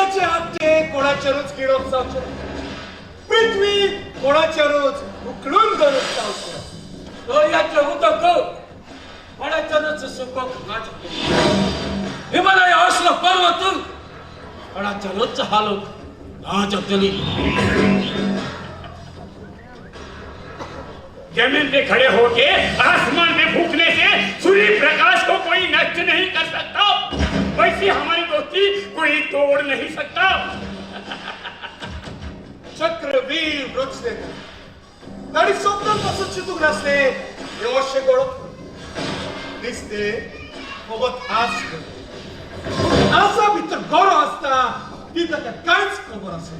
सूर्याचे आपटे कोणाचेरूच गिळोवंक जावचें ना. पृथ्वी कोणाचेरूच उखलून धरूंक जावचें ना. दर्यातलें उदक कोणाच्यानच सुकोवंक ना शकता. हिमालय असलो पर्वत कोणाच्यानच हालोवंक ना शकतली. जमीन पे खड़े होके आसमान में फूकने से सूर्य प्रकाश को कोई नष्ट नहीं कर सकता, वैसी हमारी दोस्ती कोई तोड़ नहीं सकता। चक्रवीर रचले ताणी स्वप्नात पासून चिंतूंक नासले हे अशें घडत म्हणून. दिसते फकत आस न्हय. पूण आसा भितर गरो आसता ती ताका कांयच खबर आसना.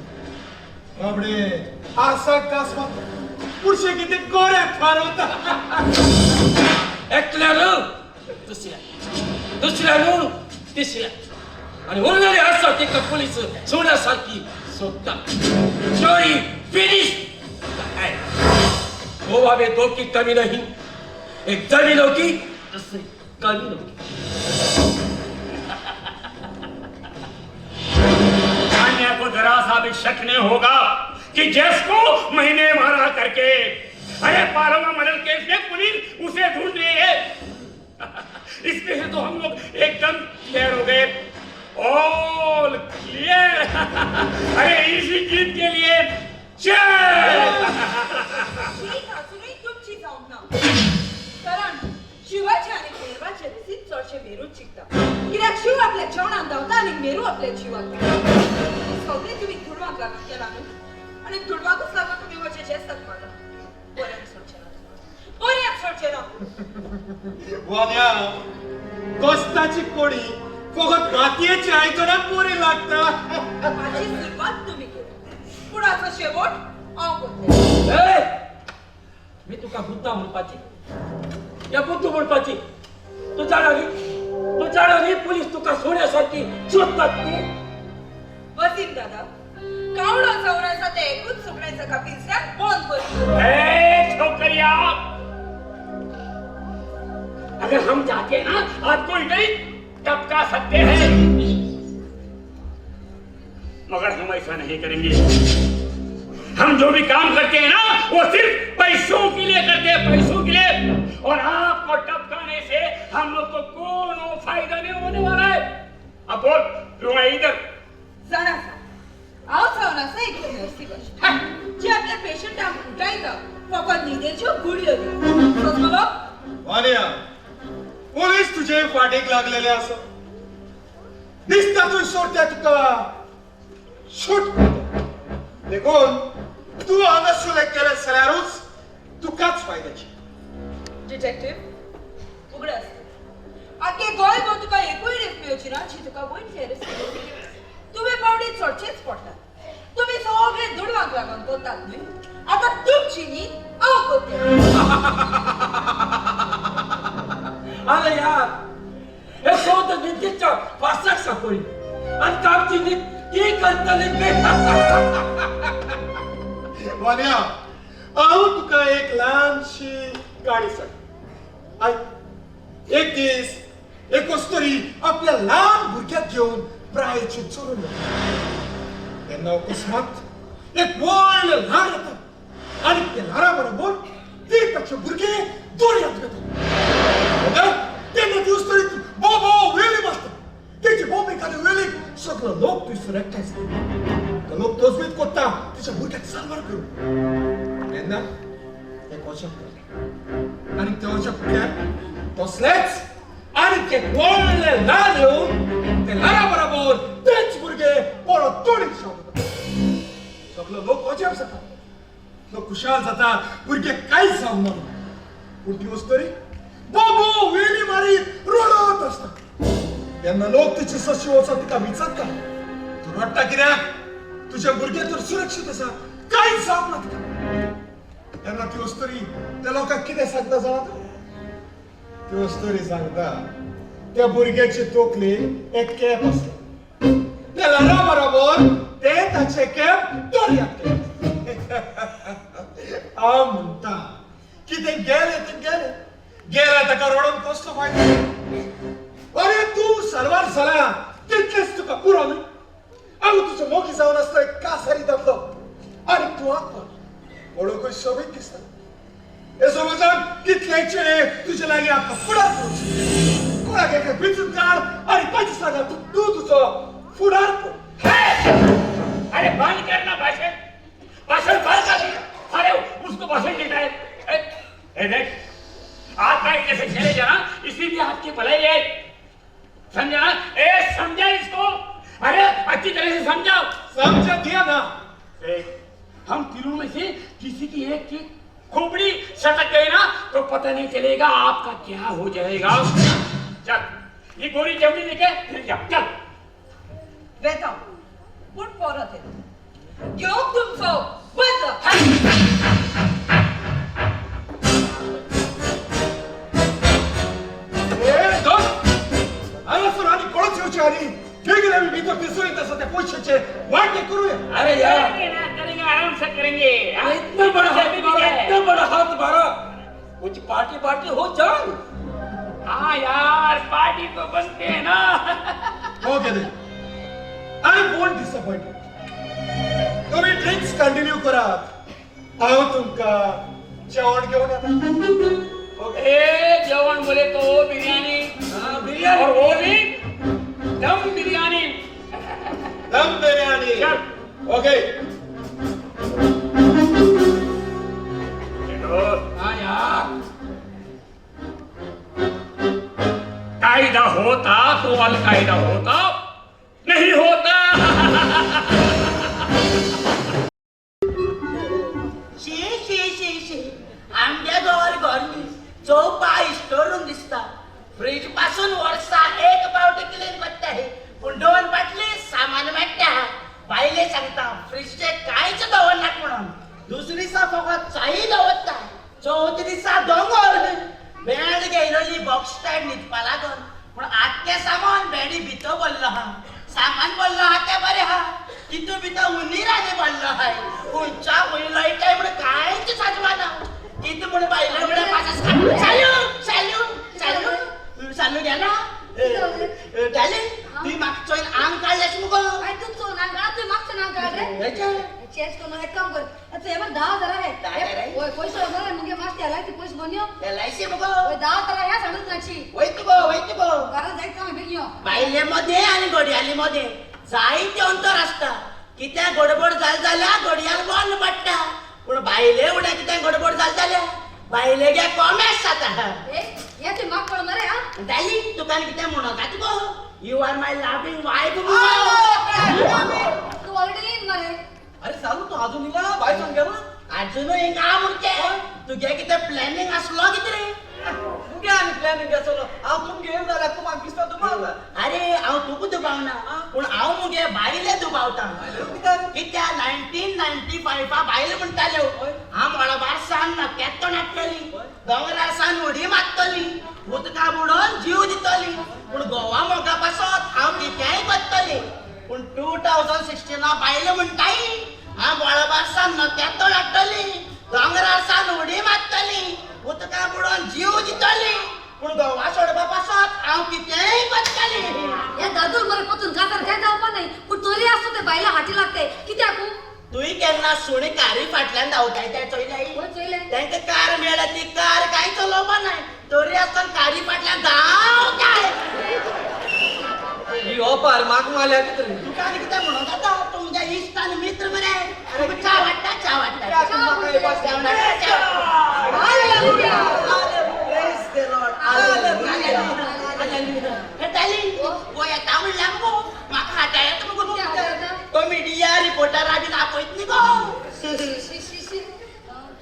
बाबडे आसाक घास मारता पुरशे कितें गोऱ्याक फारवता. एकल्यान दुसऱ्या, दुसऱ्यान तिसऱ्या आणि उरलेले आसा तेका पोलीस सोन्यासारखी सोदता. Story finish. गोवा में दो की कमी नहीं, एक जमीनों की, दूसरी कमीनों की। तान्या को जरा सा भी शक नहीं होगा कि जैस को मैंने मारा करके। अरे पालमा मर्डर केस में पुलिस उसे ढूंढ रही है। इसमें से तो हम लोग एकदम क्लियर हो गए, ऑल क्लियर। अरे इसी जीत के लिए चीयर! शीत अजुनूय तुमची जावंक ना, कारण शिवाचे आनी मेरवाचे दिसीत चडशे मेरूच शिकता, कित्याक शिव आपल्या जेवणाक धांवता आनी मेरू आपल्या जिवाक। आनी सगळे तुमी दुडवांक लागून केला न्हू, आनी दुडवाकूच लागून तुमी म्हजें जेस्ताक मारला। बऱ्याक सोडचें ना, बऱ्याक सोडचें ना। वान्या, गोस्ताची कोडी फकत मातयेच्या आयदनाक बरी लागता। हाची सुरवात तुमी केली, पूण हाचो शेवट हांव करतलें। ए, मी तुका बुद्धा म्हणपाची या बुद्धू म्हणपाची? तू जाणा न्ही, तू जाणा न्ही पोलीस तुका सोन्यासारखी सोदतात ती? वसीम दादा, कावडो जावन आसा ते एकूच सुकणें जाका पिंजऱ्यात बंद करचें। ए छोकरिया, अगर हम चाहते ना आपको इधर ही टपका सकते हैं, मगर हम ऐसा नहीं करेंगे। हम जो भी काम करते हैं ना, वो सिर्फ पैसों के लिए करते हैं, पैसों के लिए। और आपको टपकाने से हम लोग को कोनो फायदा नहीं होने वाला है। अब बोल, क्यों आई इधर? जाणा आसा, हांव जावन आसा एक नर्सी भशेन, जी आपल्या पेशंटांक उठायता, फकत न्हिदेच्यो गुळयो दिवन। समजलो? वान्या, पोलीस तुझे फाटीक लागलेले आसा। दिसता तूं सोडटा तुका शूट करता। देखून तूं हांगासरलें केलें जाल्यारूच तुकाच फायद्याचें। डिटेक्टीव, उगडास, आख्खे गोंयभर तुका एकूय रिफ मेळची ना जी तुका वयली अरेस्ट। तुवें पावणी चडचेच पडटा। तुमी सगळे दुडवांक लागून करतात न्हय? आतां तुमची न्हीद हांव करतलें। अरे यार, हे सोद नितीच्या फासाक सापडली आणि आमची नीत ती करतली ते। वान्या, हांव तुका एक ल्हानशी काणी सांगता, आयक। एक दीस एक अस्तुरी आपल्या ल्हान भुरग्याक घेवन प्रायेचेर चलून वता। तेन्ना अकस्मात एक व्हडलें ल्हार येता आनी ते ल्हारा बरोबर ती ताचे भुरगे दर्यांत वता। तेन्ना ती अस्तुरी बोबो वेली मारता। तेची बोबेक आनी वेलीक सगळो लोक थंयसर एकठांय जाता। तो लोक तजवीज करता तिच्या भुरग्याक साल्वार करूं। तेन्ना एक अजाप जाता आनी ते अजाप म्हळ्यार तसलेच आनी एक व्हडलें ल्हार येवन ते ल्हारा बरोबर तेच भुरगे परत तडीक शकता। सगलो लोक अजाप जाता, लोक खुशाल जाता, भुरगे कांयच जावंक ना। पूण ती अस्तुरी बोबो वेली मारीत रडत आसता। तेन्ना लोक तिचे सशी वचोन तिका विचारता, तूं रडटा कित्याक? तुजे भुरगे तर सुरक्षीत आसा, कांयच जावंक ना तिका। तेन्ना ती अस्तुरी त्या लोकांक कितें सांगता जाणा तूं? ती अस्तुरी सांगता, त्या भुरग्याची तकली एक कॅप आसता, त्या ल्हारा बरोबर ते ताचे कॅप दर्यांत गेलें। हांव म्हणटा, कितें गेलें तें गेलें, गेलें, ताका रडोवन कसलो फायदो? अरे, तूं साल्वार जाला तितलेच तुका पुरो न्हय? हांव तुजो मोगी जावन आसलो एक कासारी दादलो आनी तूं आत्मा पळोवंकूय सोबीत दिसता. हे समाजान कितले चेडे तुजे लागीं आमकां फुडार पळोवचे. कोणाक एका विचून काड आनी ताचे सांगा तूं तुजो फुडार पळय. अरे बंद करना भाषण, भाषण बंद कर. अरे उसको भाषण देता है. ए, देख, आपका जैसे चले जाना इसी भी आपकी भलाई है, समझा ना? ए समझा इसको, अरे अच्छी तरह से समझाओ. समझा दिया ना. ए, हम तीनों में से किसी की एक की खोपड़ी सटक गई ना तो पता नहीं चलेगा आपका क्या हो जाएगा. चल ये गोरी चमड़ी लेके फिर जा, चल. वेता पूण परत येता घेवंक तुमचो बदलो. ए दोस्त, हांगासर आनी कोणच येवचे आनी बेगीन आमी भितर दिसून येत आसा त्या पयशाचे वांटे करूया. अरे यार, करेंगे ना, करेंगे, आराम से करेंगे. अरे इतना बड़ा हाथ मारा, इतना बड़ा हाथ मारा, कुछ पार्टी पार्टी हो जाए. हाँ यार, पार्टी तो बनते हैं ना. Okay then, I won't disappoint. तुम्ही ड्रिंक्स कंटिन्यू करात, हांव तुमकां जेवण घेवन येता. ओके. ए जवान बोले तो बिरयानी. हाँ, बिरयानी. और वो भी दम बिरयानी. दम बिर्याणी. चल. ओके. हाँ यार, कायदा होता तो अल कायदा होता, नहीं होता. शी शी शी शी, आमगे घर घर न्ही, चोवपा स्टोर दिसता. फ्रीज पासून वर्सा एक पावट क्लीन करता, पूण दोन बाटली सामान मेळटा. बायले सांगता फ्रीजचे कांयच दवरनाक म्हणून, दुसरे दिसा फकत चाई दवरता, चवथे दिसा दोंगर. बेड घेयलेली बॉक्स टायप न्हिदपा लागून, पूण आत्तें सामान बेडी भितर भरलो आहा. सामान भरलो आहा तें बरें आहा, तितू भितर उंदीरांनी भरलो आहा. खंयच्या खंय लयटाय म्हण कांयच साजवाना. तितू म्हण बायले म्हण चालू चालू चालू चालू गेला. डार्लिंग, तुवें म्हाका चोयन आंग काडलें मुगो. काय तू नाक काढ, तू मागचं नाक काढ रे. चेंज करून एक काम कर, अच्छा हे बघ 10,000 आहे. 10,000 आहे? होय, पैसे वगैरे मग मास्क एल I C पैसे बनयो. एल I C मुगो. होय, 10,000 आहे सांगून नाची. वयता गो, वयता गो. घरात जायचं आम्ही बेगीन यो. बायले मध्ये आणि घडयाली मध्ये जायते अंतर आसता. कितें गडबड जाली जाल्यार घडयाळ बंद पडटा, पूण बायले फुडें कितें गडबड जाली जाल्यार बायले गे कोमेस जाता. ए ये तू माग पडणार रे. हा डार्लिंग, तुका कितें म्हणोंक गो, you are my loving wife. तू ऑलरेडी येईन मरे. अरे चालू, तू अजून हिला बायसून गेला. अजूनय हिंगा म्हणचे तुगे कितें प्लॅनिंग आसलो कितें रे? मुगे आनी प्लॅनिंग आसलो? हांव तुमगे येवन जाल्यार तूं म्हाका दिसता दुबावता. अरे हांव तुका दुबावना, पूण हांव मुगे बायले दुबावता. कित्याक? कित्याक 1995 बायल म्हणटाल्यो, हांव मळबार सावन नखेत्रो नाडटली, दोंगरार सावन उडी मारतली, उदका बुडोवन जीव दितली, पूण गोवा मोगा पासत हांव कितेंय करतली. पूण 2016 बायल म्हणटाय, हांव मळबार सावन नखेत्रो नाडटली, दोंगरार सावन उडी मारतली, उदका बुडोवन जीव दितली, पूण गोवा सोडपा पासत हांव कितेंय करतली. या दादूर मरे पतून कासार काय जावपा नाही, पण तरी असतो ते बायला हाटी लागते कित्याक? तुवें केन्ना सुणी कारी फाटल्यान धांवताय तें चोयलाय? होय, चोयलें. तांकां कार मेळ्ळ्या ती कार कांय चलोवपा नाय, तरी आसतना कारी फाटल्यान धांवताय. ही ओपार म्हाका मारल्या कितें रे? तुका आनी कितें म्हणूंक जाता? तुमच्या इश्ट आनी मित्र मरे. तुका च्या वाडटा, च्या वाडटा. कित्याक म्हाका हे भाशेन? च्या वाडटा, च्या. Hallelujah. Praise the Lord. Hallelujah. Darling, गो येता म्हणल्यार मुगो म्हाका हाताळ येता मुगो. कितें हाताळ येता? कॉमेडिया रिपोर्टरा बीन आपयत न्ही गो. शी शी शी,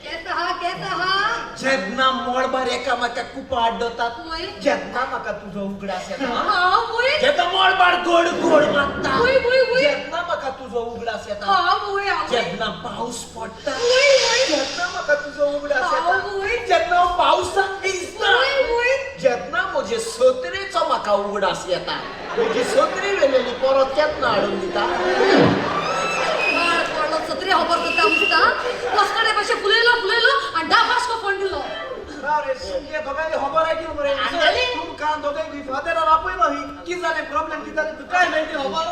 केस हा केस हा. जेन्ना मळबार एकामेका कुपां आड्डतात, वय. जेन्ना म्हाका तुजो उगडास येता, हा वय. जेन्ना मळबार गोड गोड मारता, वय वय वय. जेन्ना म्हाका तुजो उगडास येता, हा वय हा वय. जेन्ना पावस पडटा, वय वय. जेन्ना म्हाका तुजो उगडास येता, आवय. जेन्ना हांव पावसाक भिजता, वय वय. जेन्ना म्हजे सत्रेचो म्हाका उगडास येता, म्हजी सत्री व्हेलेली परत केन्ना हाडून दिता? बाळ पडलो, सत्री खबर करता मुसता वस्कडे पशे फुलयलो फुलयलो आणि धा बास्को फोन दिलो. अरे सुनके दोगांय खबर आहे की मरे? आंगले? तुमकां दोगांय फादरान आपयलो ही. कितें जालें, प्रॉब्लेम कितें जालें, तुकाय मेळटी खबर.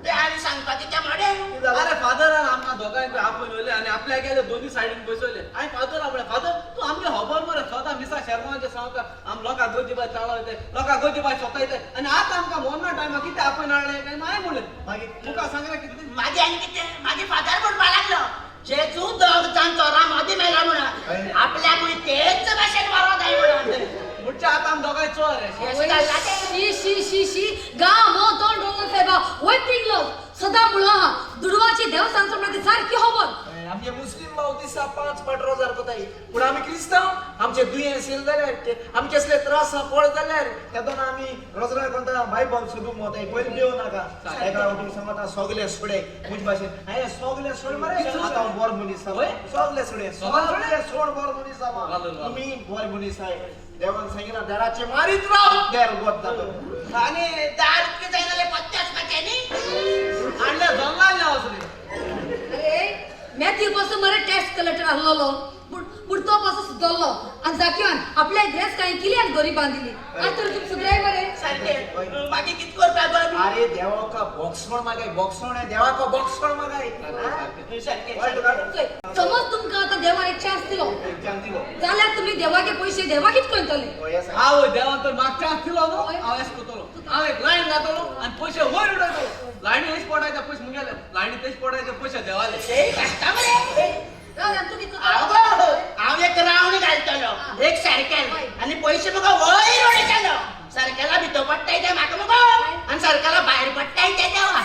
ते आनी सांगपाचें जालें? अरे फादरान आमकां दोगांयक आपोवन व्हेले आनी आपल्याक गेले दोनी सायडीन बसयले. हांवें फादरा म्हळें, फादर तूं आमगे खबर मरे, सदां मिसा शेरमांचे सांगता आम लोकांक गोजीबाय चाळवयताय, लोकांक गोजीबाय सोतायताय आनी आतां आमकां मोन्ना टायमार कितें आपोवन हाडलें काय नाय म्हणलें. मागीर तुका सांगलें कितें? मागीर आनी कितें, मागीर फादर म्हणपाक लागलो जेजू दोग जाण चोरां मदीं मेला म्हणून, आपल्याकूय तेच भाशेन व्हरो जाय म्हणून. म्हणजे आतां आम दोगांय चोर रे. शी शी शी शी गांव मो तोंड रोवन साहेबा वय पिंगलो सदां म्हणलो आहा दुडवाची देवस्थान म्हळ्यार ती सारकी खबर. आमगे मुस्लीम भाव दिसा 5 पाट रोजार कोताय, पूण आमी क्रिस्तांव आमचे दुयेंस येयले जाल्यार, आमचे असले त्रास पड जाल्यार तेदोना आमी रोजरार कोता बायबल सोदूंक वताय. पयलीं भिवो नाका, तेका लागून तुमी सांगता सगळे सोडे म्हजे भाशेन. हांवें सगळे सोड मरे, आतां हांव बरो मनीस आसा. सगळे सोडे, सगळे सोड, बरो मनीस आसा. तुमी बरे मनीस आहाय. देवान सांगिना दाराचे मारीत राव, देर गोत जातो. आनी दार कितें जाय जाल्यार पत्ते आसपाचें न्ही. हाडले जल्लाल वचले. अरे मॅथ्यू पासून मरे टॅक्स कलेक्टर आहलोलो, पूण तो पासून सुदरलो आनी जाकिवान आपल्या ड्रेस कांय केली आनी गरिबान दिली. आनी तर तुमी सुदराय मरे. सारकें. मागीर कितें करपाक गो आमी? अरे देवाका बॉक्सण मागाय, बॉक्सण आहे देवाका बॉक्सण मागाय. सारकें. चोय, समज तुमकां आतां देवान एक चान्स दिलो एक चान्स दिलो जाल्यार तुमी देवाके पयशे देवाकीच करतले. हांव देवान तर म्हाका चान्स दिलो न्हू, हांव येस करतलो. हांव एक लायन घातलो आनी पयशे वयर उडयतलो. लायनी हेच पडायचे पयशे मुगेले, लायनी तेच पडायचे पयशे देवाले. कश्टा मरे. राव, तूं कितें? हांव एक रावंड घालतलो एक सर्कल आनी पयशे मुगो वयर उडयतलो. सर्कला भितर पडटाय ते म्हाका मुगो आनी सर्कला भायर पडटाय ते देवा.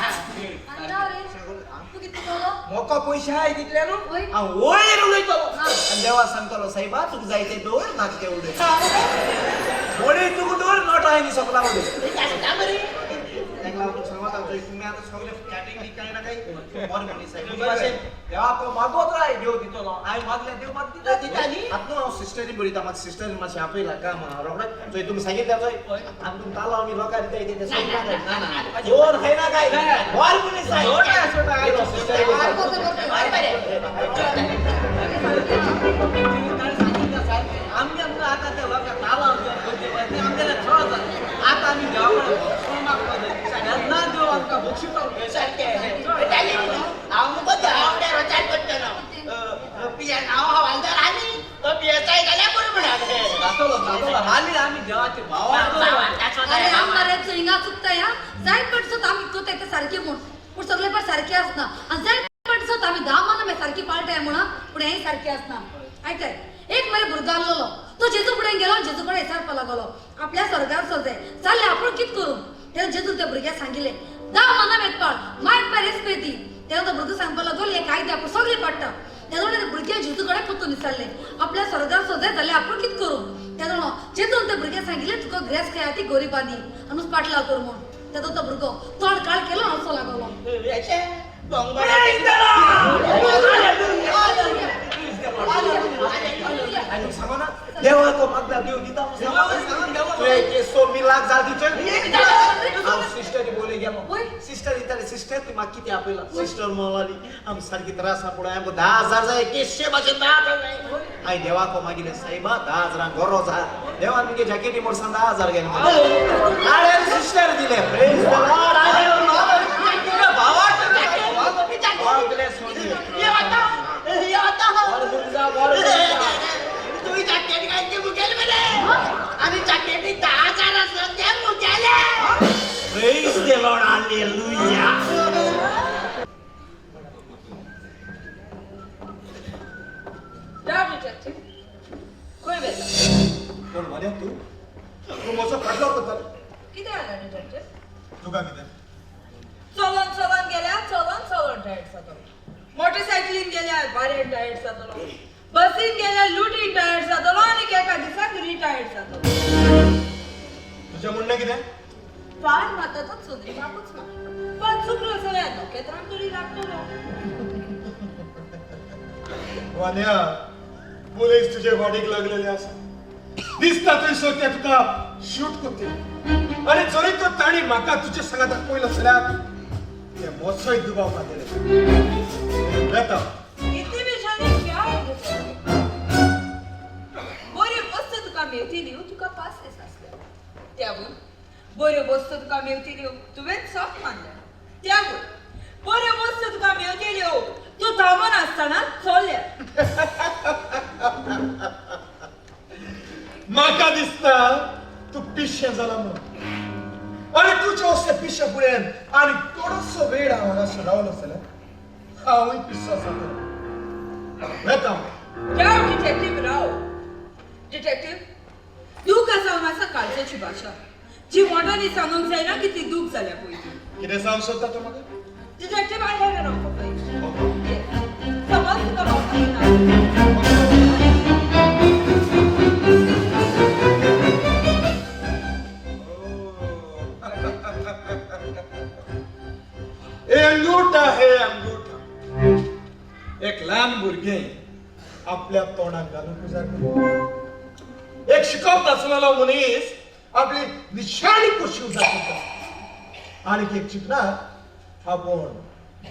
तूं कितें करतलो? मोको पयशे आहाय तितले न्हू हांव वयर उडयतलो आनी देवा सांगतलो सायबा तुका जाय ते दवर, नाका ते उडय. वडय तुका दवर, नोटा आनी सगळा उडय. कश्टा मरे. तेका लागून तुका सांगता तुमी आतां सगळे चॅटिंग बी कांय ना कांय बरें मनीस आहाय. म्हजे भाशेन देवाक मागोत राय, देव दितलो. हांवें मागल्यार देव म्हाका दिता. दिता न्ही? आतां न्हू हांव सिस्टरी बरयता, म्हाका सिस्टरीन मातशें आपयला काम आहा रोखडें. चोय तुमी सांगितलें चोय, आनी तुमी तालांव आमी लोकांक दिताय ते सोडना काय, जोर खायना काय, बरें मनीस आहाय. सिस्टरी आमगे मुगो आतां ते लोकांक तालांव दिवप आमगेले चड जालें. आतां आमी देवा कडेन बक्षीस मागपाक जाय, तेन्ना देव आमकां बक्षितो. सारकें. हांव मुगो देवा रोजार करतलो. हांव हवालदार आनी तो पी.एस.आय जाल्यार पुरो म्हणा. जातलो जातलो, हालीं आमी देवाचे भावार्थ. अरे आम मरे हिंगा चुकताय हा. जाय पडसोत आमी कोताय ते सारके म्हूण, पूण सगळे पाट सारके आसना. आनी जाय पडसोत आमी 10 माना मागीर सारकी पाळटाय म्हूण, पूण हेंय सारकें आसना. आयकय, एक मरे भुरगो आहलोलो, तो जेजू फुडें गेलो, जेजू कडेन विचारपाक लागलो आपल्या स्वर्गार सजय जालें आपूण कितें करूं. तेन्ना जेजून त्या भुरग्याक सांगिल्लें 10 माना मेत पाळ, मायट पाय रेस्पेद दी. तेन्ना तो भुरगो सांगपाक लागलो हे कायदे आपूण सगळे पाडटा. तेन्ना त्या भुरग्यान जेजू कडेन परतून विचारलें आपल्या स्वर्गार सजय जालें आपूण कितें करूं. तेन्ना जेजून त्या भुरग्याक सांगिल्लें तुका ग्रेस खाय ती गरिबांनी आनी पाटला कर म्हूण. तेन्ना तो भुरगो तोंड काळ केलो हांसो लागलो. सांगो ना देवाको मागता देव दिता. तुवें 100 लाख जाल तिचे. हांव सिस्टरी बोले गेलो, सिस्टर दिताले, सिस्टर ती म्हाका कितें आपयला. सिस्टर म्हणली आम सारकी त्रास पडो, आमकां 10,000 जाय, केशे भाशेन 10,000 जाय. हांवें देवाको मागिल्लें सायबा 10,000 गोरो जा. देवान मुगे जॅकेटी मोडसान 10,000 गेले. हांवें सिस्टर दिले. तुवें जॅकेट घातली मुगेले मरे आनी जॅकेटी 10,000 आसलो ते मुगेले. Praise the Lord, hallelujah. Rao detective, खंय वेता? कोण म्हण्या तूं? तूं म्हजो फाटलो करतालो. कितें जालें डिटेक्टीव? तुका कितें? चलोन चलोन गेल्यार चलोन चलोन टायर्ड जातलो, मोटरसायकलीन गेल्यार बारेन टायर्ड जातलो, बसीन गेल्यार लुटीन टायर्ड जातलो आनी एका दिसाक रिटायर्ड जातलो. तुजें म्हणणें कितें? फार मारता तो चंद्रिमाकूच ना, पण चुकलो जाल्यार नखेत्रांक तरी लागतलो. वान्या, पुलीस तुजे वाडीक लागलेले आसा. दिसता थंयसर ते तुका शूट करतले आनी जरी तर तांणी म्हाका तुजे सांगाताक पयलो जाल्यार ते मोसोय दुबाव घातले. वेता. इतली बेजानी क्या बऱ्यो वस्तू तुका मेवतिल्यो, तुका पास आसल्या त्यावून बऱ्यो वस्तू तुका मेवतिल्यो तुवें सोक मानल्या त्यावून बऱ्यो वस्तू तुका मेवतिल्यो. पिशें जालां म्हणून. आनी तुजे असले पिशे फुडें आनी थोडोसो वेळ हांव हांगासर रावलो जाल्यार हांवूय पिसो जातलो. वेता. राव डिटेक्टीव, राव डिटेक्टीव. दूख आसा आसा काळजाची भाशा जी मोठ्यांनी सांगूंक जायना की ती दूख जाल्या पळय. कितें सांगूंक सोदता तूं म्हाका? Detective, I have an offer for you. Yes. समज तुका ऑफर ना. ए अंगूठा है अंगूठा. एक ल्हान भुरगें आपल्या तोंडाक घालून पुजार करता. एक शिकवता आसलेलो मनीस आपली निशाणी कशी दाखयता आनी एक शिकणार आपूण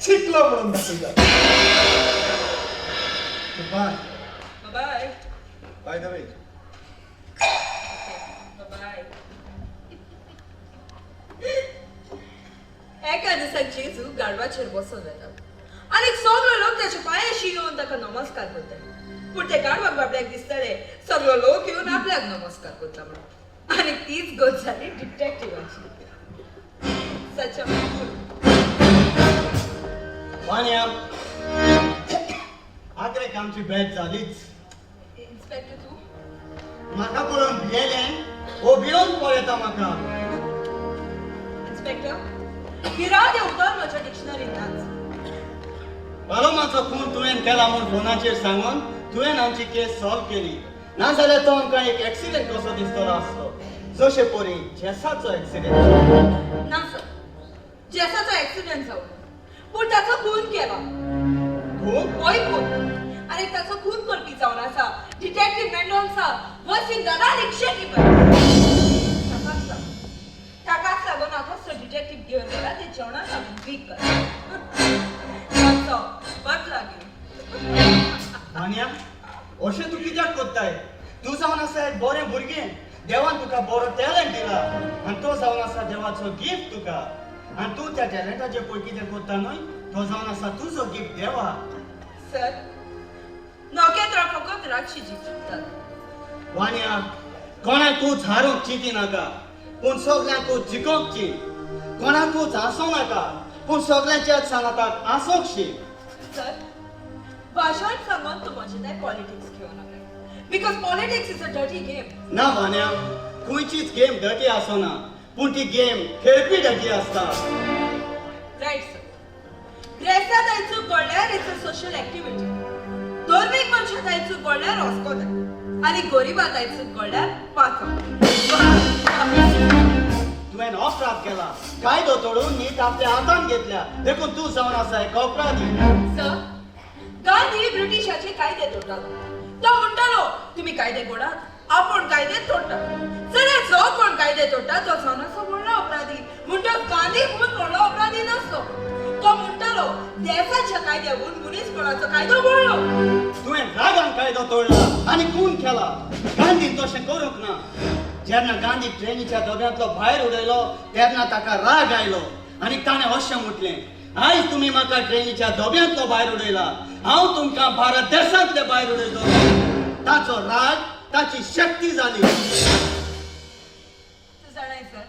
शिकलो म्हणून दाखयता. Bye. Bye. By the way, bye. एका दिसा जेजू गाडवाचेर बसून वेता आनी सगलो लोक ताच्या पांयाशी येवन ताका नमस्कार करता. पूण ते गाडवाक बाबड्याक दिसतले सगलो लोक येवन आपल्याक नमस्कार करता म्हणून. आनी तीच गत जाली डिटेक्टिवाची. सच्या. वाण्या, आग्रेक आमची भेट जालीच. इन्स्पेक्टर तूं? म्हाका पळोवन भियेलें? ओ भियोन पळयता म्हाका. इन्स्पेक्टर, भिरांत हें उतर म्हज्या डिक्शनरीन नाच. पालोमाचो खून तुवें केला म्हूण फोनाचेर सांगून तुवें आमची केस सॉल्व केली. नाजाल्यार तो आमकां एक एक्सिडेंट कसो दिसतलो आसलो, जशे परी जेसाचो एक्सिडेंट. ना सर, जेसाचो एक्सिडेंट जावं, पूण ताचो खून केला. खून? होय, खून. आनी ताचो खून करपी जावन आसा डिटेक्टीव मेंडोन्सा, वसीम दादा आनी शेटी. ताकाच लागून आतां डिटेक्टीव घेवन गेला ते जेवणाक लागून वीक ताचो वाट लागली. वान्या, अशें तूं कित्याक कोत्ताय? तूं जावन आसा एक बरें भुरगें. देवान तुका बरो टॅलंट दिला आनी तो जावन आसा देवाचो गिफ्ट तुका. आनी तूं त्या टॅलंटाचेर पळय कितें कोत्ता न्हय, तो जावन आसा तुजो गिफ्ट देवा. सर, नखेत्रां फकत रातची जिखतात. वान्या, कोणाकूच हारूंक चिंती नाका, पूण सगल्यांकूच जिखोवंक चीत. कोणाकूच हांसों नाका, पूण सगल्यांच्याच सांगाताक हांसोंक शीक. सर, भाशण सांगून तूं म्हजें तें पॉलिटिक्स घेवं नाका, because politics is a dirty game. ना वान्या, खंयचीच गेम डर्टी आसना, पूण ती गेम खेळपी डर्टी आसता. Right sir. ग्रेस्ता चूक पडल्यार it's a social activity. धर्मीक मनशा चूक पडल्यार रस्कोत आनी गरिबा चूक पडल्यार पातक. तुवें अपराध केला. कायदो तोडून नीत आपल्या हातान घेतल्या, देखून तूं जावन आसा एक अपराधी. सर, गांधी ब्रिटिशाचे कायदे तोडटालो. तो म्हणटालो, तुमी कायदे गोडात, आपूण कायदे तोडटा. जाल्यार जो कोण कायदे तोडटा तो जावन आसा व्हडलो अपराधी. म्हणटा गांधी म्हणून व्हडलो अपराधी नासलो. तो म्हणटालो, देसाच्या कायद्याहून मनीसपणाचो कायदो व्हडलो. तुवें रागान कायदो तोडला आनी खून केला. गांधीन तशें करूंक ना. जेन्ना गांधी ट्रेनीच्या डब्यांतलो भायर उडयलो तेन्ना ताका राग आयलो आनी ताणें अशें म्हटलें, आयज तुमी म्हाका ट्रेनीच्या डब्यांतलो भायर उडयला, हांव तुमकां भारत देशांतले भायर उडयतलो. ताचो राग ताची शक्ती जाली. तूं जाणाय सर,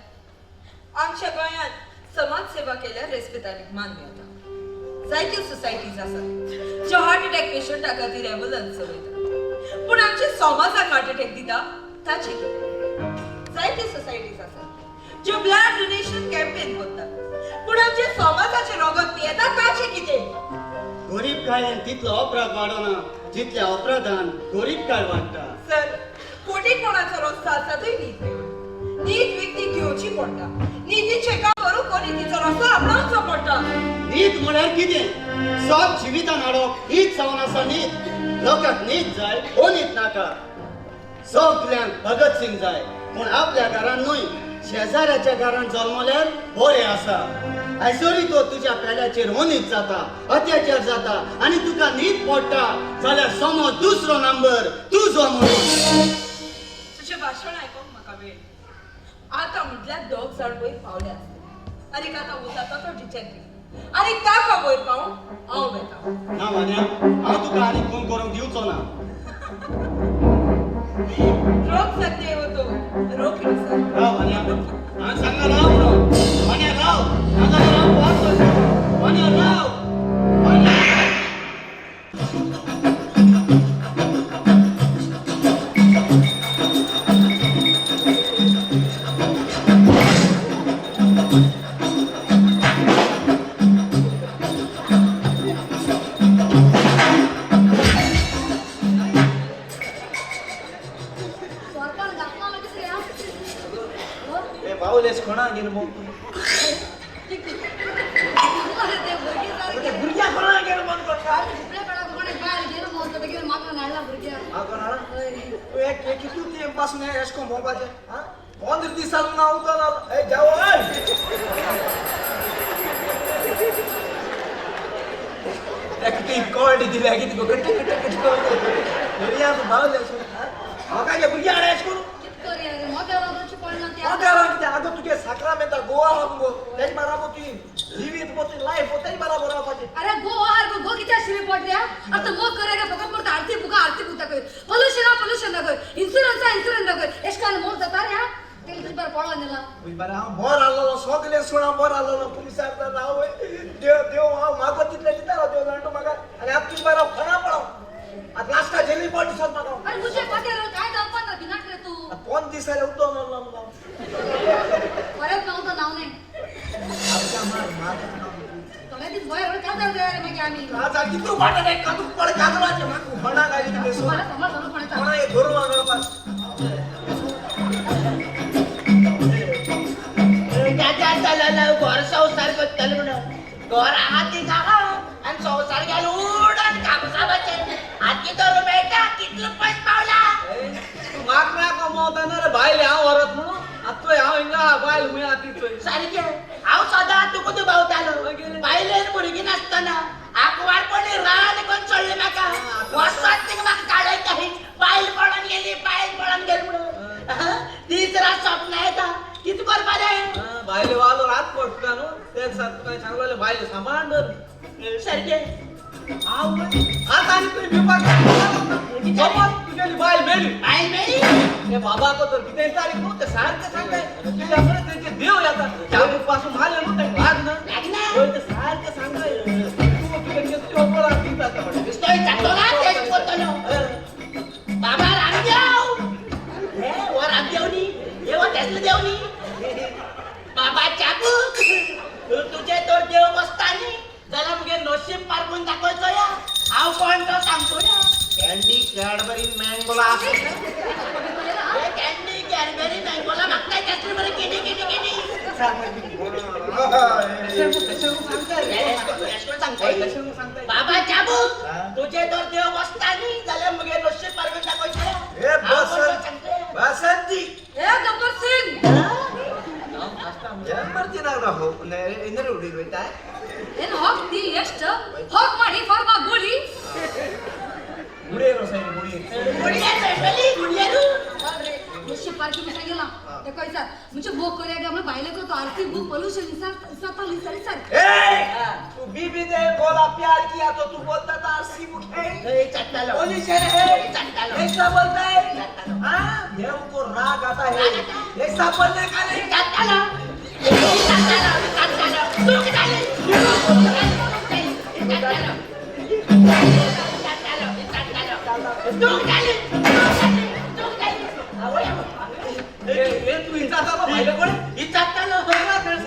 आमच्या गोंयांत समाज सेवा केल्यार रेस्पेद आनी मान मेळटा. जायत्यो सोसायटीज आसात ज्यो हार्ट अटॅक पेशंटा खातीर एम्बुलन्स चलयता, पूण आमच्या समाजाक हार्ट अटॅक दिता ताचें कितें? जायत्यो सोसायटीज आसात ज्यो ब्लड डोनेशन कॅम्पेन करतात, पूण आमच्या समाजाचें रगत पियेता ताचें कितें? गरीबकायेन तितलो अपराध वाडना जितल्या अपराधान गरीबकाय वाडटा. सर, कोटीपणाचो रस्तो आसा थंय नीत मेळना. नीत विकती घेवची पडटा. नितीचें काम करूंक अनितीचो रस्तो आपणावचो पडटा. नीत म्हळ्यार कितें? सत जिवितान हाडप हीच जावन आसा नीत. लोकांक नीत जाय, अनीत नाका. सगल्यांक भगत सिंग जाय, पूण आपल्या घरान न्हय, शेजाऱ्याच्या घरान जल्मल्यार बरें आसा. आयजरी तो तुज्या पेल्याचेर अनीत जाता, अत्याचार जाता आनी तुका नीत पडटा जाल्यार समज दुसरो नंबर तुजो म्हणून. तुजें भाशण आयकूंक म्हाका वेळ. आतां म्हटल्यार दोग जाण वयर पावले आसतले आनी आतां वता तो डिटेक्टीव आनी ताका वयर पावूंक हांव वेता. ना वान्या, हांव तुका आनी खून करूंक दिवचो ना. रोक सकते हो तो रोखडी सर. राव वान्या, हांवें सांगला राव म्हणून. वान्या राव, नाजाल्यार हांव वाग करतलो. वान्या राव, वान्या. सोरपान घातला मागीर रे, हा? हो? ए बावलेस कोणा गेलो मग? अरे ते भुरगे सारखे. भुरग्या कोणा गेलो मन करता? दुसऱ्या कडाक कोणाक बायल गेलो म्हणतो ते गेलो मागून हाडला भुरग्याक. मागो ना. हय. एक कितू तेम पासून एश कोन भोंवपाचें, हा? 15 दीस जालो ना उदक ना. ए जावो ए. एक ती कॉल्ड दिल्या कितें गो कट्टे कट्टे कट्टे भुरग्या तूं बावलेस, हा? म्हाका भुरग्या हाड एश करून. कित करया रे, मोग्या लागून पडना ते. मोग्या लागून कितें? आगो तुगे साक्रामेंता गोवा आहा मुगो, तेज बराबर तुवें जिवीत मो तुवें लायफ तेज बराबर रावपाचें. अरे गो आहार गो, गो कित्याक शिरी पडल्या? आतां मोग करे गे फकत परत आरती बुका आरती बुका कर, पोल्युशन हा पोल्युशन दाखय, इन्शुरन्स हा इन्शुरन्स दाखय, एश कोन्न मोग जाता रे, हा? तेल तुजे बरें पडोन दिलां. तुज बरें हांव बोर आहलोलो, सगलें सुणा बोर आहलोलो, कुमिसार हांव देव देव हांव मागो तितलें दितालो देव जाणा तूं म्हाका. आनी आतां तुज बरें हांव खणा पडो, आतां लास्टा जेली पड दिसत म्हाका. अरे मुझे पत्यार काय जावपा ना भिनाक रे तूं. 15 दीस जाले उदक नासलो मुगो. परत नांव तर नांव न्हय. मार मार. थोडे दीस गोंय व्हड काजार जाय रे मागीर आमी. काजार कितू वाटत आहे काजू पड काजराचे म्हाका होणा घाली कितें सो. मला सांबाळ सांबाळ कोण येता. होणा हे धरून हांगा. घर संवसार करतलो म्हणून घर आहा ती आहा आनी संवसार गेलो उडून कापसाबाचेर आतां धरून मेळटा कितलो पयस पावला. तूं माकना कमवता ना रे बायल हांव व्हरत म्हणून आतां चोय हांव हिंगा बायल मुया ती चोय. सारकें हांव सदां तुका दुबावतालो बायलेन भुरगीं नासतना आंकवारपणी रान करून सोडलें म्हाका, वचत थिंगा म्हाका काडयता बायल पळोवन गेली बायल पळोवन गेली म्हणून दीस रात सपनां येता कितें करपाचें. बायले वालो रात पडटा न्हू ते दिसा तुका सांगलेलें बायले सांबाळून दवर. सारकें आतां आनी तुवें भिवपाक तुगेली बायल मेली. बायल मेली? ते बाबाको तर कितें तारीख न्हू ते सारकें सांगताय तुज्या फुडें तेंचे देव येता चाबूक पासून मारलें न्हू तेंका लागना. लागना? हय ते सारकें सांगताय तूं तुगे केसली वपळाक दिता ते म्हणून. बेश्टो विचारतलो तेच करतलो. बाबा रामदेव हे हो रामदेव न्ही हे हो तेसलो देव न्ही. बाबा चाबूक तुजे तर देव बसता न्ही जाल्यार मुगे नशीब पारखून दाखय चोया हांव कोण तो सांगतोया. Candy Cadbury Mangola. Candy Cadbury Mangola म्हाका तेसले बरें किडी किडी किडी. सांगताय बाबा चाबूक तुजे तर देव बसता न्ही जाल्यार मुगे नशीब पारखून दाखय चोया. ए बसंती. ए गब्बर सिंग. ಏನ್ ಹೋಗ್ತಿ ಎಷ್ಟ ಹೋಗ್ ಮಾಡಿ ಫಾರ್ಮಾ ಗೂಳಿ. मुझे पार्की में सांगेला देखो सर मुझे बुक करेगा हमने बाइले को तो आरसी बुक पोल्यूशन इंसान सारी सर. ए तू बीबी ने बोला प्यार किया तो तू बोलता था आरसी बुक है पोल्यूशन है ऐसा बोलता है. हाँ देव को राग आता है ऐसा बोलने का नहीं. तूं विचारतालो भायले कडेन? विचारतालो.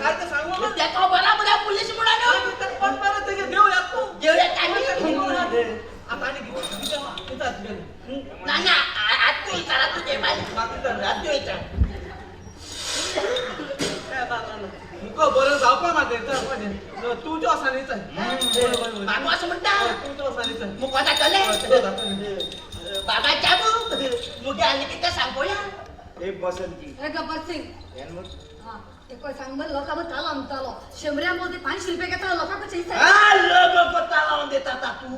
सारकें सांगलो. तेका बराबर पुलीस म्हणून कोण बरें तेगे देव येता न्हू. देव येता न्ही. आतां आनी कितें विचार तुगेलें. ना ना आतां तूं विचार आतां तुजें आतां तूं विचार. मुको बरें जावपा ना तें तूं जो आसा न्ही चल. बाबू असं म्हणटा तूं जो आसा न्ही चल. मुको जातलें बाबा चाबूक मुगे आनी कितें सांगोया. ए बसंती. ए गब्बर सिंग. हाँ देखो सांग बरं लोकां तालो आमतालो शंबऱ्या मध्ये 500 रुपये घेता लोकांक चैसा. हाँ लोगों को तालाव देता था तू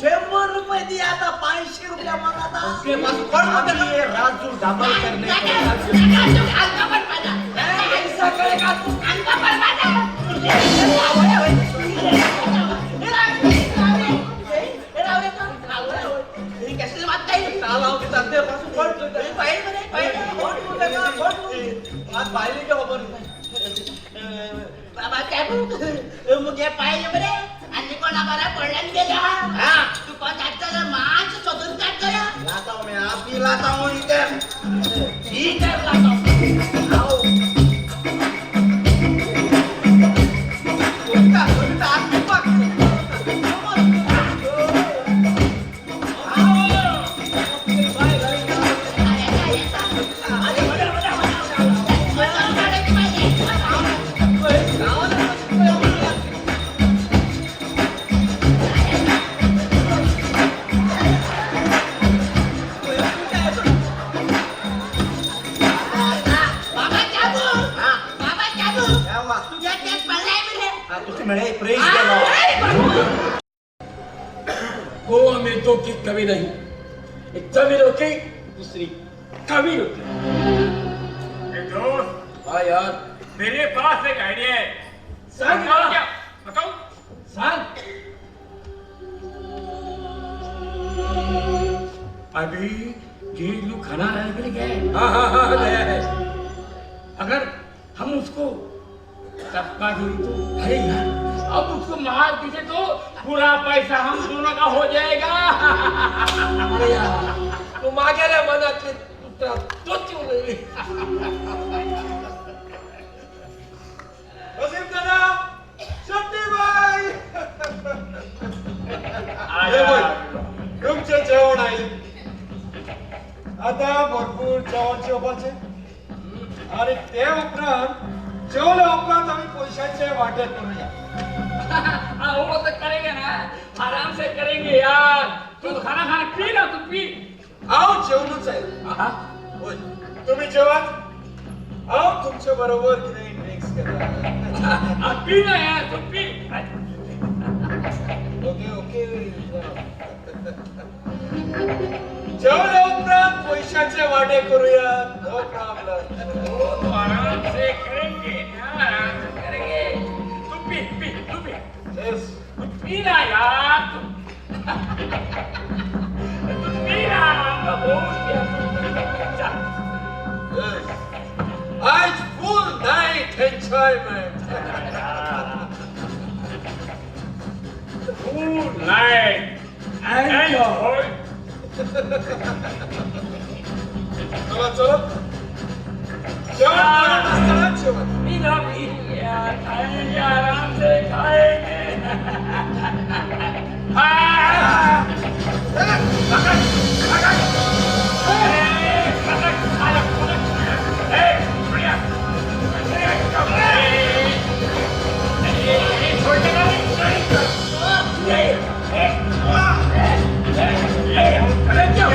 100 रुपए दिया था 500 रुपया मांगा था. अभी ये राजू डबल करने को ऐसा करेगा तू. कसले मागता तालाव दिता ते पासून कोण कोण कोण कोण. आयले बरे आनी कोणा बरा पडल्यान गेले हा. तू कोण जाता जाल्यार मातशें सोदून काड जरा. लाता हूं मैं, आप भी लाता हूं इधर. इधर लाता. कविता कविता आत्मी पाक. बाबा चाबू, बाबा चाबू, तुझ्या केस पडलाय मरे. तुझे मिळे प्रेस गेलो. गोवा में दो की कमी नहीं, एक जमीनों की, दूसरी कमीनों की. ए दोस्त. हाँ यार. मेरे पास एक आइडिया है. सांग बताऊं ना. क्या बताऊं? सांग. अभी ये लोग खाना लाने के लिए गए. हाँ हाँ हाँ, गया है. अगर हम उसको टपका दिए तो? अरे यार, अब उसको मार दीजिए तो पूरा पैसा हम दोनों का हो जाएगा. अरे यार, तू मागेल्या मनातले उतरां तोच उलयली. वसीम दादा, शक्तीबाई, हे बघ, तुमचे जेवण आहे. आता भरपूर जेवण जेवपाचें आणि ते उपरांत, जेवल्या उपरांत आमी पयशांचे वांटे करूया. हाँ, वो तो करेंगे ना, आराम से करेंगे यार. तू खाना खाना, पी ना तू, पी. हांव जेवणूच आयलो. हाँ? होय, तुम्ही जेवात, हांव तुमचे बरोबर कितें ड्रिंक्स घेता. हाँ, पी ना यार, तू पी. ओके ओके, जेवल्या उपरांत पयशांचे वांटे करूया, नो प्रॉब्लेम. वो तो आराम से करेंगे ना, आराम से करेंगे. तू पी पी, तू पी. Cheers. तू पी ना यार, तू तू पी ना. हमको बहुत किया. चल. Yes. आज फुल night enjoyment. Full night enjoy. चला चला, जेवण करत असताना जेवण. पी ना पी यार, खाएंगे, आराम से खाएंगे. हाँ, पकड़ पकड़, ए, पकड़ साला, पकड़. ए, बढ़िया ए, ए, ए, छोड़ने का नहीं, नहीं. ए, ए, ए, ए, अरे क्यों?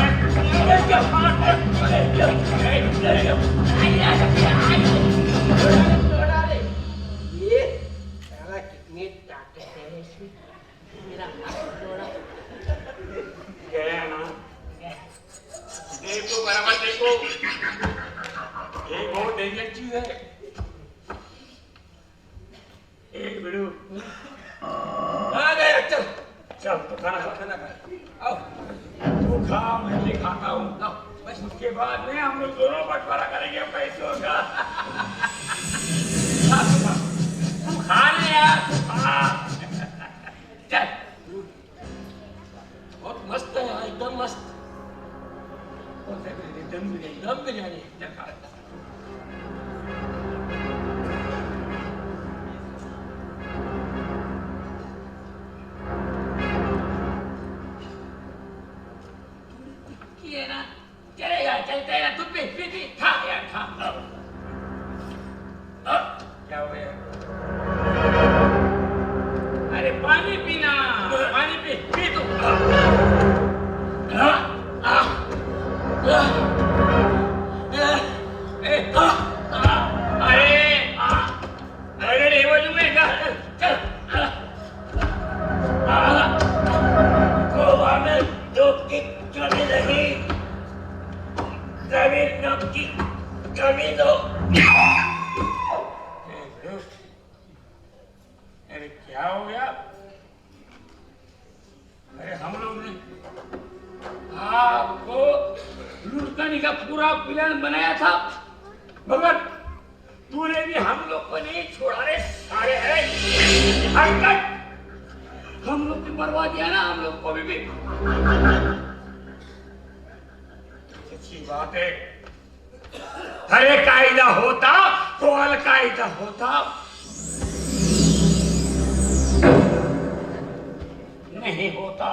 अरे क्यों? अरे क्यों? ए, अरे क्यों? ये साला कितनी ताकत है इसमें, मेरा हाथ थोड़ा गया ना? देखो, बराबर देखो, ये बहुत डेंजर चीज है. एक वीडियो. आ गया, चल. चल तो खाना खा. खाना खा, आओ. तू खा, मैं भी खाता हूँ. लाओ बस. उसके बाद में हम लोग दोनों बंटवारा करेंगे पैसों का. खा, तू खा, तू खा ले यार, तू खा, चल. बहुत मस्त है यार, एकदम मस्त. कौन सा बिरयानी? दम बिरयानी? दम बिरयानी. चल खा. की है ना, चलेगा, चलते हैं. तू पी पी पी, खा यार, खा. अब, क्या हो गया? अरे पानी पीना, पानी पी पी तू. आ, आ, आ, ए, आ, आ, अरे आ, अरे रे बाजू में जा, चल चल. आ, आ, गोवा में दो की कमी नहीं, जमीनों की कमी दो. अरे क्या हो गया? अरे हम लोग ने आपको लुटने का पूरा प्लान बनाया था, मगर तूने भी हम लोग को नहीं छोड़ा रे सारे. है हरकत. मरवा दिया ना हम लोग को भी। अच्छी बात है। अरे कायदा होता तो अलकायदा होता नहीं होता।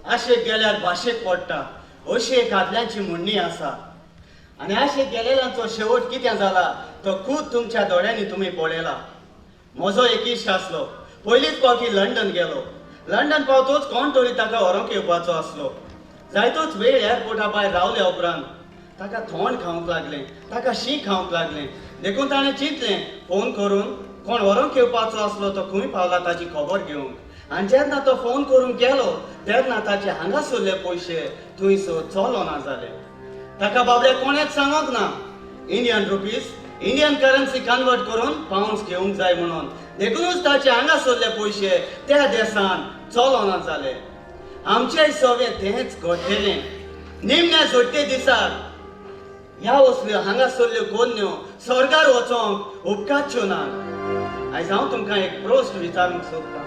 आशेक गेल्यार भाशेक पडटा अशी एक आदल्यांची म्हणणी आसा आनी आशेक गेलेल्यांचो शेवट कितें जाला तो खूद तुमच्या दोळ्यांनी तुमी पळयला। म्हजो एक इश्ट आसलो, पयलीच फावटी लंडन गेलो। लंडन पावतोच कोण तरी ताका व्हरूंक येवपाचो आसलो। जायतोच वेळ एअरपोर्टा भायर रावल्या उपरांत ताका थोंड खावंक लागलें, ताका शीं खावंक लागलें। देखून ताणें चिंतलें फोन करून कोण व्हरूंक येवपाचो आसलो तो खंय पावला ताची खबर घेवंक। आनी जेन्ना तो फोन करूंक गेलो तेन्ना ताचे हांगासरले पयशे थंयसर चलना जाले। ताका बाबड्या कोणेच सांगूंक ना Indian rupees Indian currency convert करून पावंड्स घेवंक जाय म्हणून। देखूनच ताचे हांगासरले पयशे त्या देसान चलना जाले। आमचेय सगळें तेंच घडटलें। निमण्या जोडटे दिसाक ह्या असल्यो हांगासरल्यो कोन्न्यो सरकार वचोंक उपकारच्यो ना। आयज हांव तुमकां एक प्रस्न विचारूंक सोदतां।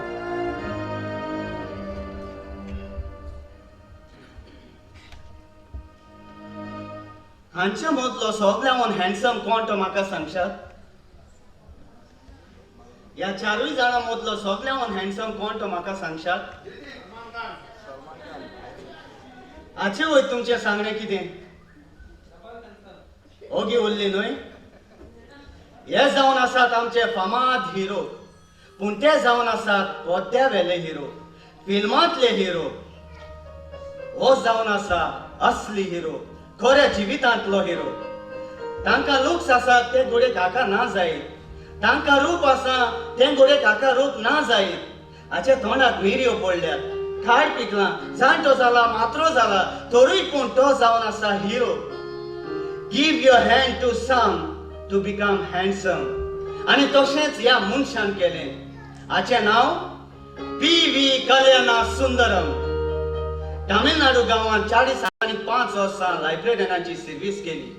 हांचे मदलो सगळ्यांवन हँडसम कोण तो म्हाका सांगशात? ह्या चारूय जाणां मदलो सगळ्यांवन हँडसम कोण तो म्हाका सांगशात? हाचे वयर तुमचें सांगणें कितें? ओगी उरली न्हय? हे जावन आसात आमचे फामाद हिरो, पूण ते जावन आसात पद्द्या वेले हिरो, फिल्मांतले हिरो। हो जावन आसा असली हिरो, खऱ्या जिवितांतलो हिरो। तांकां लुक्स आसात ते घोडे काका ना जायत, तांकां रूप आसा तें घोडे काका रूप ना जायत। हाच्या तोंडाक मिरयो पडल्यात, खाड पिकलां, जाणटो जाला, मात्रो जाला, तरूय पूण तो जावन आसा hero. Give your hand to some to become handsome. आनी तशेंच ह्या मनशान केलें। हाचें नांव पी व्ही कल्याणा सुंदरम। तामिळनाडू गांवांत 45 वर्सां लायब्ररियनाची सर्वीस केली।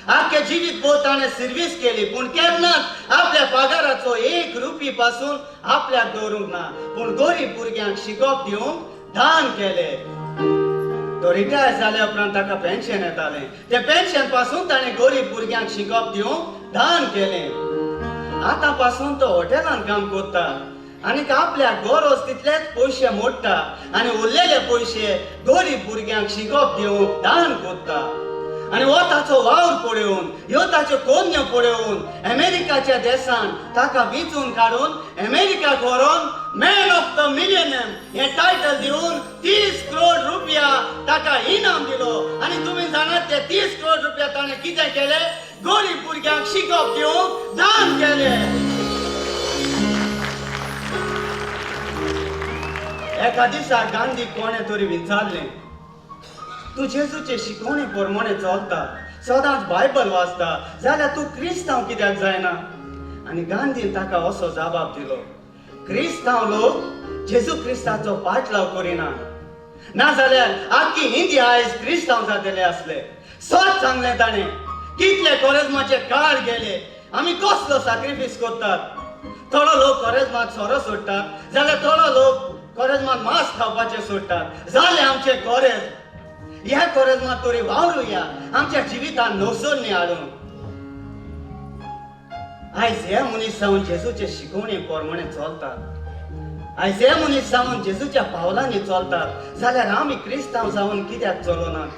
आख्खे जिवीत भर ताणें सर्वीस केली, पूण केन्नाच आपल्या पगाराचो एक रुपी पासून आपल्याक दवरूंक ना, पूण गरीब भुरग्यांक शिकोवप दिवंक दान केलें। तो रिटायर जाल्या उपरांत ताका पेन्शन येतालें, तें पेन्शन पासून ताणें गरीब भुरग्यांक शिकोवप दिवंक दान केलें। आतां पासून तो हॉटेलांत काम करता आनी आपल्याक गरज तितलेच पयशे मोडटा आनी उरलेले पयशे गरीब भुरग्यांक शिकोवप दिवंक दान करता। आनी हो ताचो वावर पळोवन, ह्यो ताच्यो कोन्यो पळोवन अमेरिकाच्या देशान ताका विंचून काडून अमेरिकाक व्हरोन मॅन ऑफ the मिलियनम हें टायटल दिवन 30 करोड रुपया ताका इनाम दिलो। आनी तुमी जाणात ते 30 करोड रुपया ताणें कितें केलें? गरीब भुरग्यांक शिकोवप दिवंक दान केलें। एका दिसा गांधी कोणें तरी विचारलें, तूं जेजूचे शिकवणे प्रमाणे चलता, सदांच बायबल वाचता, जाल्यार तूं क्रिस्तांव कित्याक जायना? आनी गांधीन ताका असो जबाब दिलो, क्रिस्तांव लोक जेजू क्रिस्ताचो पाटलाव करिना, ना जाल्यार आख्खी इंडिया आयज क्रिस्तांव जातले आसले। सत सांगलें ताणें। कितले कोरेज्माचे काळ गेले, आमी कसलो सॅक्रिफायस करतात। थोडो लोक कोरेज्मात सोरो सोडटात, जाल्यार थोडो लोक कोरेज्मात मांस खावपाचें सोडटात। जालें आमचें कोरेज, ह्या कोरेज्मात तरी वावरुया आमच्या जिवितान नवसरणी हाडून। आयज हे मनीस जावन जेजूचे शिकवणे प्रमाणे चलतात, आयज हे मनीस जावन जेजूच्या पावलांनी चलतात, जाल्यार आमी क्रिस्तांव जावन कित्याक चलनात?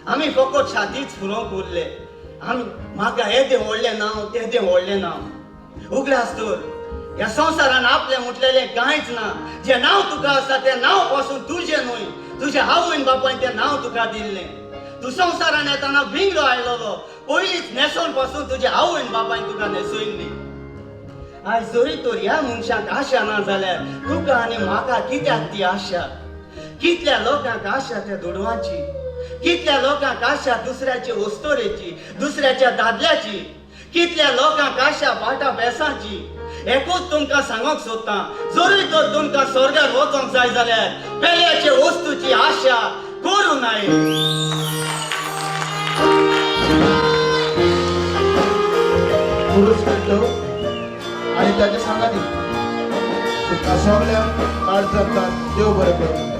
आमी फकत छातीच फुलोवंक उरले। आमी म्हाका येदें व्हडलें नांव, तेदें व्हडलें नांव। उगडास तर ह्या संवसारान आपलें म्हटलेलें कांयच ना। जें नांव तुका आसा तें नांव पासून तुजें न्हय, तुज्या आवयन बापायन तें नांव तुका दिल्लें। तूं संवसारान येतना विंगडो आयलोलो, पयलींच न्हेसोवन पासून तुज्या आवयन बापायन तुका न्हेसयल्ली। आयज जरी तर ह्या मनशांक आशा ना जाल्यार तुका आनी म्हाका कित्याक ती आशा? कितल्या लोकांक आशा त्या दुडवांची, कितल्या लोकांक आशा दुसऱ्याची वस्तोरेची, दुसऱ्याच्या दादल्याची, कितल्या लोकांक आशा बाटा बेसाची. एकूच तुमकां सांगूंक सोदता, जरूय तर तुमकां स्वर्गार वचोंक जाय जाल्यार पेल्याचे वस्तूची आशा करूं नये. पुरुष पेटो आणि त्याच्या सांगाती तुमकां सगळ्यांक काळजांतल्यान देव बरें करूं.